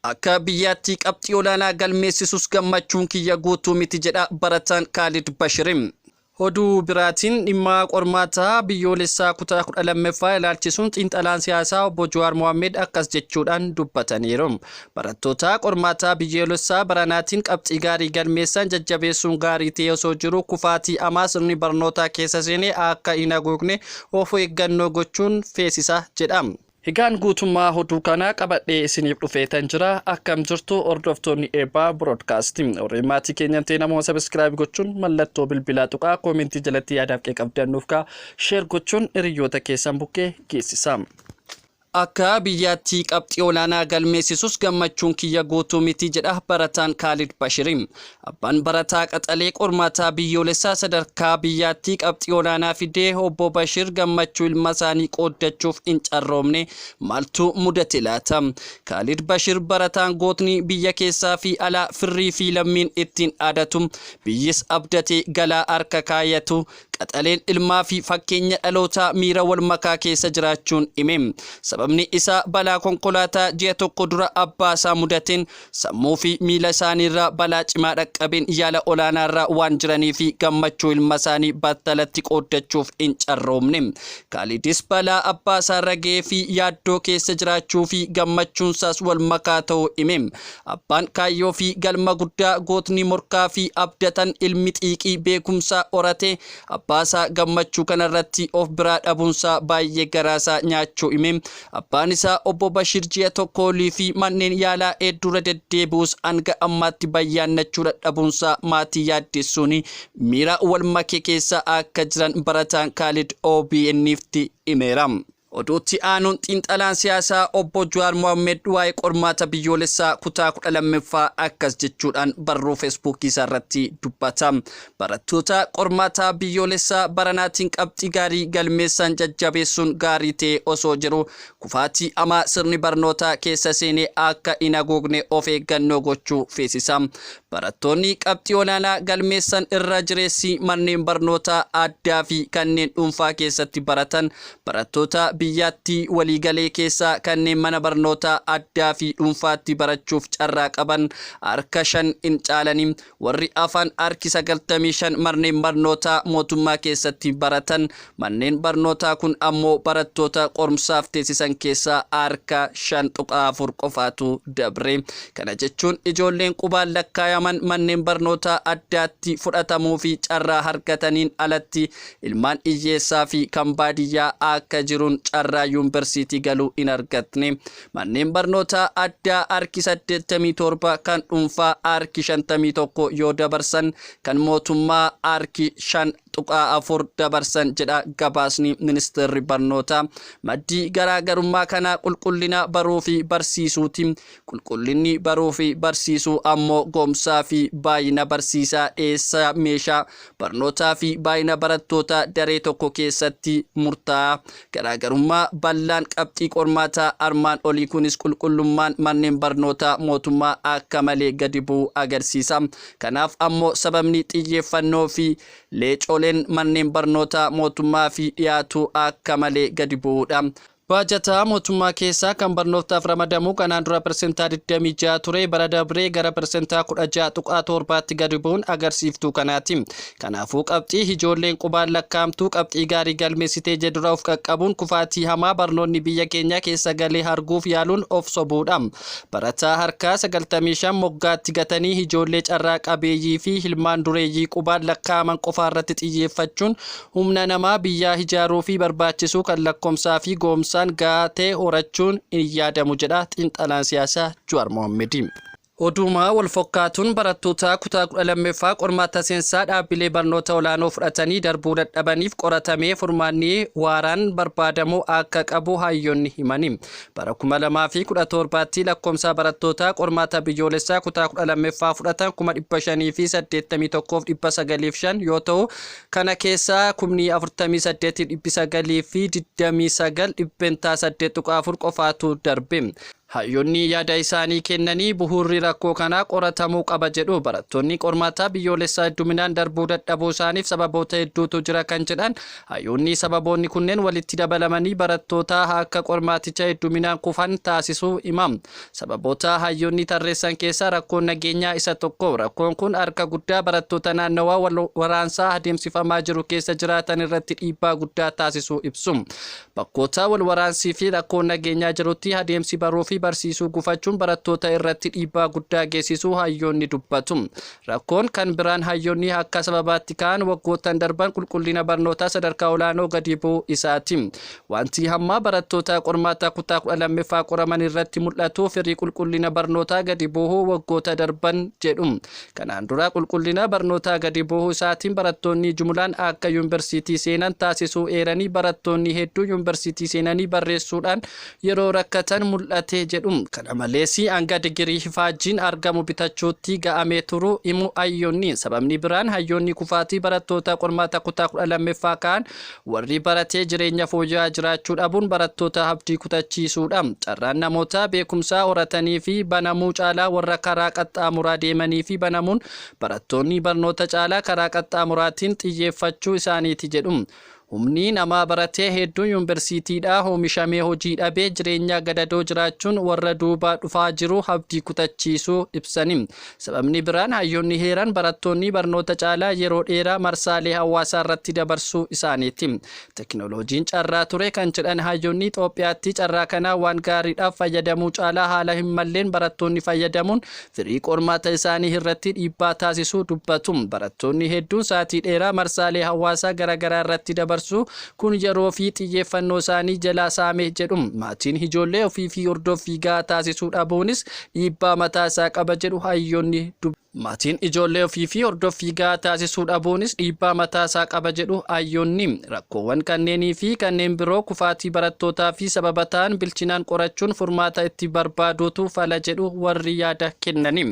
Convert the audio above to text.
Akka biyyaatti qabxii olaanaa galmeessisus gammachuun kiyya guutuu miti jedha barataan Kaalid Bashirim. Oduu biraatiin dhimma qormaataa biyyoolessaa kutaa 12ffaa ilaalchisuun xiinxalaan siyaasaa obbo Jawaar Mohaammed akkas jechuudhaan dubbataniiru. Barattoota qormaataa biyyoolessaa baranaatiin qabxii gaarii galmeessan jajjabeessuun gaarii ta'ee osoo jiru kufaatii amaa sirni barnootaa keessa seenee akka hin haguugne of eeggannoo gochuun feesisa jedha. Egaan guutummaa oduu kanaa qabadhee isiniif dhufeetan jira. Akkam jirtu hordoftoonni Eebbaa Broadcast. Warreen maatii keenyan ta'e namoota subscribe gochuun mallattoo bilbilaa tuqaa, koomentii jalatti yaadaaf qeeqa qabdan nuuf ka'a. Share gochuun hiriyoota keessan bukkee geessisa. Akka biyyaatti qabxii olaanaa galmeessisus gammachuun kiyya guutuu miti jedha barataan Kaalid Bashiri. Abbaan barataa qaxalee qormaataa biyyoolessaa sadarkaa biyyaatti qabxii olaanaa fidee obbo Bashir gammachuu ilma isaanii qooddachuuf hin carroomne. Maaltu mudate laata? Kaalid Bashir barataan gootni biyya keessaa fi alaa firrii fi lammiin ittiin dhaadatu, biyyis abdatee galaa harka kaayatu, Qaxaleen ilmaa fi fakkeenya dhalootaa miira wal makaa keessa jiraachuun hime. Sababni isaa balaa konkolaataa ji'a tokko dura abbaa isaa mudateen sammuu fi miila isaaniirra balaa cimaa dhaqqabeen yaala olaanaarra waan jiranii fi gammachuu ilma isaanii battalatti qooddachuuf hin carroomne. Kaalidis balaa abbaa isaarra ga'ee fi yaaddoo keessa jiraachuu fi gammachuunsaas wal makaa ta'uu hime. Abbaan kaayyoo fi galma guddaa gootni morkaa fi abdatan ilmi xiiqii beekumsaa horate abbaasaa gammachuu kanarratti of biraa dhabuunsaa baay'ee garaasaa nyaachuu hime. Abbaan isaa obbo Bashir ji'a tokko olii fi manneen yaalaa hedduurra deddeebi'us hanga ammaatti bayyaannachuu dadhabuunsaa maatii yaaddessuun miira wal make keessa akka jiran barataan Kaalid OBN'tti himeera. Oduutti aanuun xiinxalaan siyaasaa obbo Jawaar Mohammed waa'ee qormaata biyyoolessaa kutaa 12ffaa akkas jechuudhaan barruu Feesbuukii isaa irratti dubbata. Barattoota qormaataa biyyoolessaa baranaatiin qabxii gaarii galmeessan jajjabeessuun gaarii ta'ee osoo jiru kufaatii hamaa sirni barnootaa keessa seenee akka hin haguugne of eeggannoo gochuu feesisa. Barattoonni qabxii olaanaa galmeessan irra jireessi manneen barnootaa addaa fi kanneen dhuunfaa keessatti baratan. Barattoota biyyaattii waliigalee keessaa kanneen mana barnootaa addaa fi dhuunfaatti barachuuf carraa qaban harka 5 hin caalani. Warri hafan harki 95 marneen barnootaa mootummaa keessatti baratan. Manneen barnootaa kun ammoo barattoota qormsaaf teessisan keessaa harka 5.4 qofaatu dabre. Kana jechuun ijoolleen qubaan lakkaayaman manneen barnootaa addaatti fudhatamuu fi carraa hargataniin alatti Ilmaan hiyyeessaa fi kan baadiyyaa akka jiruun carraa yuunvarsiitii galuu hin argatne. Manneen barnootaa addaa harki 87, kan dhuunfaa harki 51 yoo dabarsan kan mootummaa harki 5.4 dabarsan jedha gabaasni Ministeerri Barnootaa. Maddi garaagarummaa kanaa qulqullina baruu fi barsiisuuti. Qulqullinni baruu fi barsiisuu ammoo gahumsaa fi baay'ina barsiisaa, dhiyeessa meeshaa barnootaa fi baay'ina barattootaa daree tokko keessatti murtaa'a. Garaagarummaa bal'aan qabxii qormaataa armaan olii kunis qulqullummaan manneen barnootaa mootummaa akka malee gadi bu'uu agarsiisa. Kanaaf ammoo sababni xiyyeeffannoo fi leecoleen manneen barnootaa mootummaa fi dhiyaatu akka malee gadi bu'uudha. Baajata mootummaa keessaa kan barnooftaaf ramadamu kanaan dura persentaa 26 ture bara dabree gara persentaa 16.7tti gadi bu'uun agarsiiftuu kanaati. Kanaafuu qabxii ijoolleen qubaan lakkaa'amtu qabxii gaarii galmeessitee jedhurra of qaqqabuun kufaatii hamaa barnoonni biyya keenyaa keessa galee arguuf yaaluun of sobuudha. Barataa harkaa 95 moggaatti gatanii ijoollee carraa qabeeyyii fi ilmaan dureeyyii qubaan lakkaa'aman qofaarratti xiyyeeffachuun Humna namaa biyyaa ijaaruu fi barbaachisuu kan lakkomsaa fi gahumsaan gahaa ta'e horachuun hin yaadamu jedha xiinxalaan siyaasaa Juwaar Mohammedi. Oduuma walfokkaatuun barattoota kutaa 12ffaa qormaata seensaa dhaabbilee barnoota olaanoo fudhatanii darbuu dadhabaniif qoratamee furmaanni waaraan barbaadamuu akka qabu hayyoonni himani. Bara 2017tti lakkoomsaa barattootaa qormaata biyyoolessaa kutaa 12ffaa fudhatan 581,905 yoo ta'u, Kana keessaa kumni 48 fi 929 %8.4 qofaatu darbe. Hayyoonni yaada isaanii kennanii bu'uurri rakkoo kanaa qoratamuu qaba jedhu. Barattoonni qormaataa biyyoolessaa hedduminaan darbuu dadhabuu isaaniif sababoota hedduutu jira kan jedhan hayyoonni, sababoonni kunneen walitti dabalamanii barattoota akka qormaaticha hedduminaan kufan taasisuu himam. Sababoota hayyoonni tarreessan keessaa rakkoon nageenyaa isa tokko. Rakkoon kun harka guddaa barattoota naannawaa wal waraansaa adeemsifamaa jiru keessa jiraatan irratti dhiibbaa guddaa taasisuu ibsu. Bakkoota wal waraansii fi rakkoon nageenyaa jirutti adeemsi baruu fi barsiisuu gufachuun barattoota irratti dhiibbaa guddaa geessisuu hayyoonni dubbatu. Rakkoon kan biraan hayyoonni akka sababaatti ka'an waggoottan darban qulqullina barnootaa sadarkaa olaanoo gadi bu'uu isaati. Wanti hamma barattoota qormaata kutaa 12ffaa qoraman irratti mul'atu firii qulqullina barnootaa gadi bu'uu waggoota darban jedhu. Kanaan dura qulqullina barnootaa gadi bu'uu isaatiin barattoonni jumlaan akka yuunivarsiitii seenan taasisuu eeranii, barattoonni hedduu yuunivarsiitii seenanii barreessuudhaan yeroo rakkatan mul'ate jedhu. Kana malees hanga digirii hifaajjiin argamu bitachuutti ga'amee turuu himu hayyoonni. Sababni biraan hayyoonni kufaatii barattoota qormaata kutaa 12ffaa ka'an warri baratee jireenya fooyya'aa jiraachuu dhabuun barattoota abdii kutachiisuudha. Carraan namoota beekumsaa horatanii fi banamuu caalaa warra karaa qaxxaamuraa deemanii fi banamuun barattoonni barnoota caalaa karaa qaxxaamuraatiin xiyyeeffachuu isaaniiti jedhu. Humni namaa baratee hedduun yuunivarsiitiidhaa oomishamee hojii dhabee jireenya gadadoo jiraachuun warra duubaa dhufaa jiru abdii kutachiisuu ibsani. Sababni biraan hayyoonni heeran barattoonni barnoota caalaa yeroo dheeraa marsaalee hawaasaa irratti dabarsuu isaaniiti. Teknooloojiin carraa ture kan jedhan hayyoonni, Itoophiyaatti carraa kanaa waan gaariidhaaf fayyadamuu caalaa haala hin malleen barattoonni fayyadamuun firii qormaata isaanii irratti dhiibbaa taasisuu dubbatu. Barattoonni hedduun sa'aatii dheeraa marsaalee hawaasaa garaagaraa irratti dabarsu, kun yeroo fi xiyyeeffannoo isaanii jalaa saame jedhu. Maatiin ijoollee ofii fi hordoffii gahaa taasisuu dhabuunis dhiibbaa mataa isaa qaba jedhu hayyoonni. Maatiin ijoollee ofii fi hordoffii gahaa taasisuu dhabuunis dhiibbaa mataa isaa qaba jedhu hayyoonni. Rakkoowwan kanneenii fi kanneen biroo kufaatii barattootaa fi sababa ta'an bilchinaan qorachuun furmaata itti barbaaduutu fala jedhu warri yaada kennani.